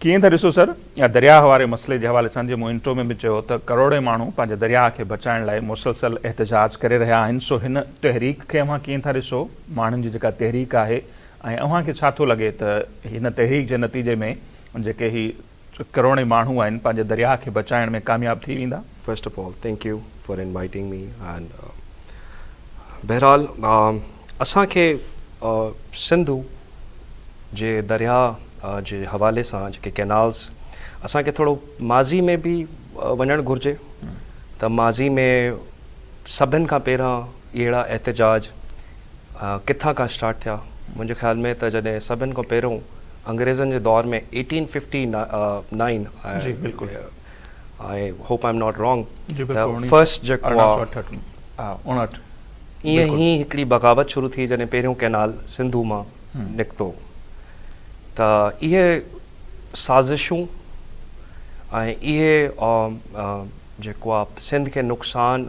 ڪيئن ٿا ڏسو سر درياهه واري مسئلي جي حوالي سان جيئن مون انٽرو ۾ به چيو ته ڪروڙين ماڻهو پنهنجي درياهه کي بچائڻ لاء مسلسل احتجاج ڪري رهيا آهن سو هن تحريڪ کي اوهان ڪيئن ٿا ڏسو ماڻهن جي جيڪا تحريڪ آهي ۽ اوهان کي ڇا ٿو لڳي ته هن تحريڪ جي نتيجي ۾ جيڪي هي ڪروڙين ماڻهو آهن پنهنجي درياهه کي بچائڻ ۾ ڪامياب ٿي ويندا؟ First of all thank you for inviting me and بهرحال اسان کي سنڌو جي درياهه جي حوالي سان جيڪي ڪينالز اسان کي ٿورو ماضي ۾ به وڃڻ گهرجي ته ماضي ۾ سڀن کان پهريان اهڙا احتجاج ڪٿان کان اسٽارٽ ٿيا منهنجي خيال ۾ ته جڏهن سڀن کان پهريون انگريزن جي دور ۾ ايٽين ففٽي نائن جي بلڪل I hope I am not wrong جي بلڪل فرسٽ جيڪو 1859 ائين ئي هڪڙي بغاوت شروع ٿي جڏهن پهريون ڪئنال سنڌو مان نڪتو ته اهي سازشون ۽ اهي جيڪو آ سنڌ کي نقصان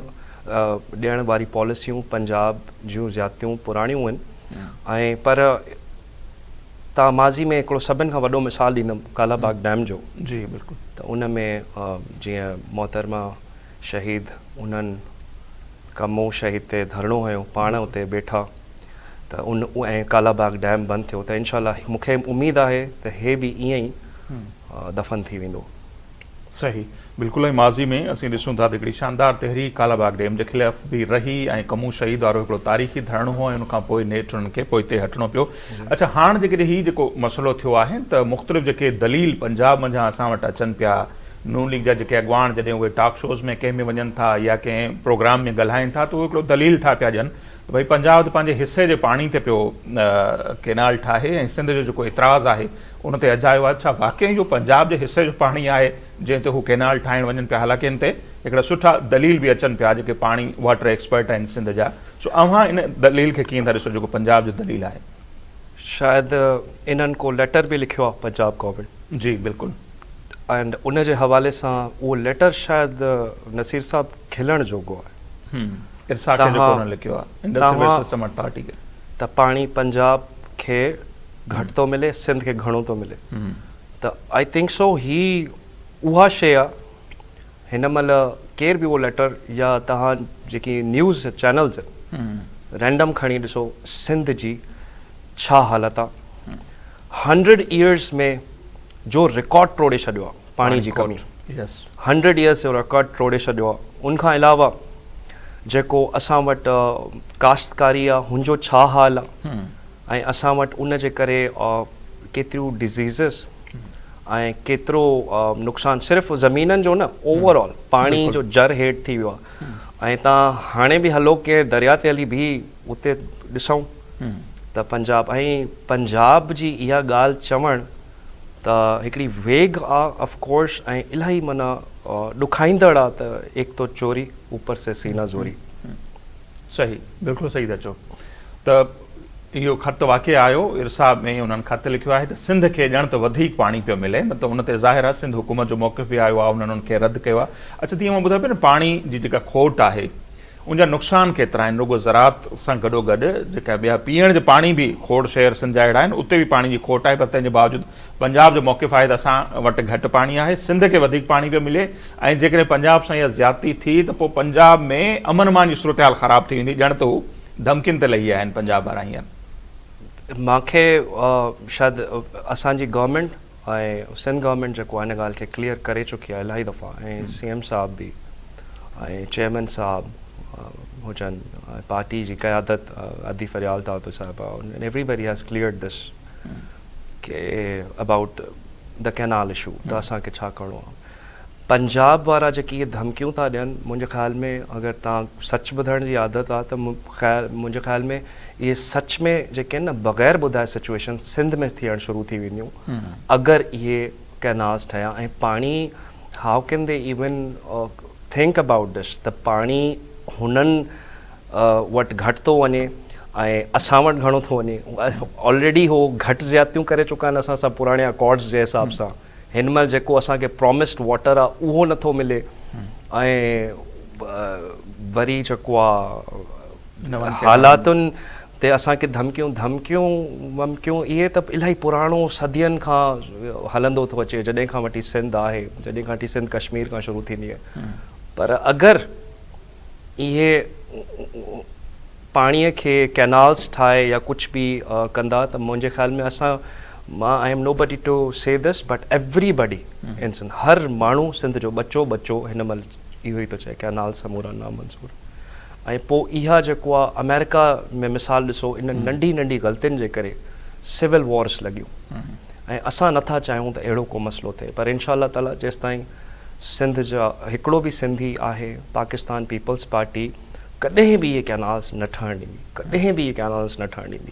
ڏيڻ واري پاليسيون پنجاب جون زيادتيون پراڻيون آهن ۽ پر تان ماضي ۾ هڪڙو سڀن کان وڏو مثال ڏيندم ڪالا باغ ڊيم جو جي بلڪل ته ان ۾ جيئن محترمه شهيد انهن ڪمو شهيد تي ڌرڻو هنيو پاڻ اتي بيٺا ته ان ۽ ڪالا باغ ڊيم بند ٿيو ته انشاء الله مون کي اميد آهي ته هي به ائين ئي دفن ٿي ويندو. صحيح بلڪل ۽ ماضي ۾ اسين ڏسون ٿا ته هڪڙي شاندار تحريڪ ڪالا باغ ڊيم جي خلاف به رهي ۽ ڪمو شهيد وارو هڪڙو تاريخي ڌرڻو هو ۽ ان کان پوء نيٺ انهن کي پوئتي هٽڻو پيو اڇا هاڻ جيڪڏهن هي جيڪو مسئلو ٿيو آهي ته مختلف جيڪي دليل پنجاب منجهان اسان وٽ اچن پيا نون ليگ جا جيڪي اڳواڻ جڏهن اهي ٽاڪ شوز ۾ ڪنهن ۾ وڃن ٿا يا ڪنهن پروگرام ۾ ڳالهائين ٿا ته اهو هڪڙو دليل ٿا پيا ڏين ته ڀئي پنجاب ته پنهنجي حصي جي پاڻي تي پيو ڪينال ٺاهي ۽ سنڌ جو جيڪو اعتراض آهي ان تي اجايو آهي ڇا واقعي اهو پنجاب جي حصي جو پاڻي آهي جنهن تي هو ڪينال ٺاهڻ وڃن پيا حالانڪه ان تي هڪڙا سٺا دليل به اچن پيا جيڪي پاڻي واٽر ايڪسپرٽ آهن سنڌ جا سو اوهان ان دليل کي ڪيئن ٿا ڏسو جيڪو پنجاب جو دليل آهي. شايد انهن ڪو ليٽر به لکيو آهي پنجاب گورنمينٽ. جي بلڪل. اينڊ ان جي حوالي سان اهو ليٽر شايد نصير صاحب کلڻ جوڳو آهي. ارسا کي جيڪو انهن لکيو آهي انڊس ريور سسٽم اٿارٽي کي. ته پاڻي پنجاب کي گهٽ ٿو ملي سنڌ کي گهڻو ٿو ملي ته I think so هي اها شي آهي هن مهل ڪير به اهو ليٽر يا توهان جيڪي نيوز چينلز آهن رينڊم کڻي ڏسو سنڌ جي ڇا حالت آ هنڊريڊ ايئرز ۾ جو رڪارڊ ٽوڙي ڇڏيو آ پاڻي جي ڪمي هنڊريڊ ايئرز جو رڪارڊ ٽوڙي ڇڏيو آ ان کان علاوه جيڪو اسان وٽ ڪاشتڪاري آ هن جو ڇا حال آ ۽ اسان وٽ ان جي ڪري ڪيتريون ڊزيزز ۽ ڪيترو نقصان صرف زمينن جو نه اوور آل پاڻي جو جر هيٺ ٿي ويو آهي ۽ تان هاڻي به هلو ڪنهن دريا تي هلي بيهي اتي ڏسون ته پنجاب ۽ پنجاب جي اها ڳالهه چوڻ ته هڪڙي ويگ آ آف ڪورس ۽ الاهي معنيٰ ڏکائيندڙ آ ته ايڪ تو چوري اوپر سي سينا زوري. صحيح بلڪل صحيح ٿا چئو ته اهو خط واقعي آيو ارسا ۾ انهن خط لکيو آهي ته سنڌ کي ڄڻ ته وڌيڪ پاڻي پيو ملي نه ته ان تي ظاهر آهي سنڌ حڪومت جو موقف به آيو آهي انهن ان کي رد ڪيو آهي اڇا تيئن مان ٻڌايو پيو نه پاڻي جي جيڪا کوٽ آهي ان جا نقصان ڪيترا آهن رڳو زراعت سان گڏو گڏ جيڪا ٻيا پيئڻ جي پاڻي به کوڙ شهر سنڌ جا اهڙا آهن اتي به پاڻي جي کوٽ آهي پر تنهن جي باوجود پنجاب جو موقف آهي ته اسان وٽ گهٽ پاڻي آهي سنڌ کي وڌيڪ پاڻي پيو ملي ۽ جيڪڏهن پنجاب سان اها زيادتي ٿي ته پوء پنجاب ۾ امن امان جي صورتحال خراب ٿي ويندي ڄڻ ته هو ڌمڪين تي لهي آيا آهن پنجاب وارا هينئر. مان کي شايد اسان جي گورنمينٽ ۽ سنڌ گورنمينٽ جيڪو آهي ان ڳالهه کي ڪليئر ڪري چڪي آهي الاهي دفعا ۽ سي ايم صاحب به ۽ چيئرمين صاحب هجن ۽ پارٽي جي قيادت ادي فريال ٽالپر صاحبه everybody has cleared this ڪي ابائوٽ the canal issue ته اسان کي ڇا ڪرڻو آهي پنجاب وارا جيڪي اهي ڌمڪيون ٿا ڏين منهنجي خيال ۾ اگر توهان سچ ٻڌڻ جي عادت آ ته خيال منهنجي خيال ۾ اهي سچ ۾ جيڪي آهن نه بغير ٻڌائي سچويشن سنڌ ۾ ٿيڻ شروع ٿي وينديون اگر اهي ڪئنالز ٺهيا ۽ پاڻي how can they even think about this ته پاڻي هنن وٽ گهٽ ٿو وڃي ۽ اسان وٽ گهڻو ٿو وڃي آلريڊي هو گهٽ زيادتيون ڪري چڪا آهن اسان سان پراڻي اڪارڊز جي حساب سان هن مهل جيڪو اسان کي پرامسڊ واٽر آ اهو نٿو ملي ۽ وري جيڪو آ حالاتن تي اسان کي ڌمڪيون ڌمڪيون ومڪيون اهي ته الاهي پراڻو صدين کان هلندو ٿو اچي جڏهن کان وٺي سنڌ آهي جڏهن کان وٺي سنڌ ڪشمير کان شروع ٿيندي آهي پر اگر اهي پاڻي کي ڪينالز ٺاهي يا ڪجهه به ڪندا ته منهنجي خيال ۾ اسان مان I am nobody to say this but everybody in Sindh هر ماڻهو سنڌ جو ٻچو ٻچو هن مهل اهو ئي ٿو چئي ڪينال سمورا نامنظور ۽ پوء اها جيڪو آ آمريڪا ۾ مثال ڏسو ان ننڍي ننڍي غلطين جي ڪري سول وارس لڳيون ۽ اسان نٿا چاهيون ته اهڙو ڪو مسئلو ٿئي پر انشاء الله تعالي جيستائين سنڌ جا هڪڙو به سنڌي آهي پاڪستان پيپلز پارٽي ڪڏهن به اهي ڪينالز نه ٺهڻ ڏيندي ڪڏهن به اهي ڪينالز نه ٺهڻ ڏيندي.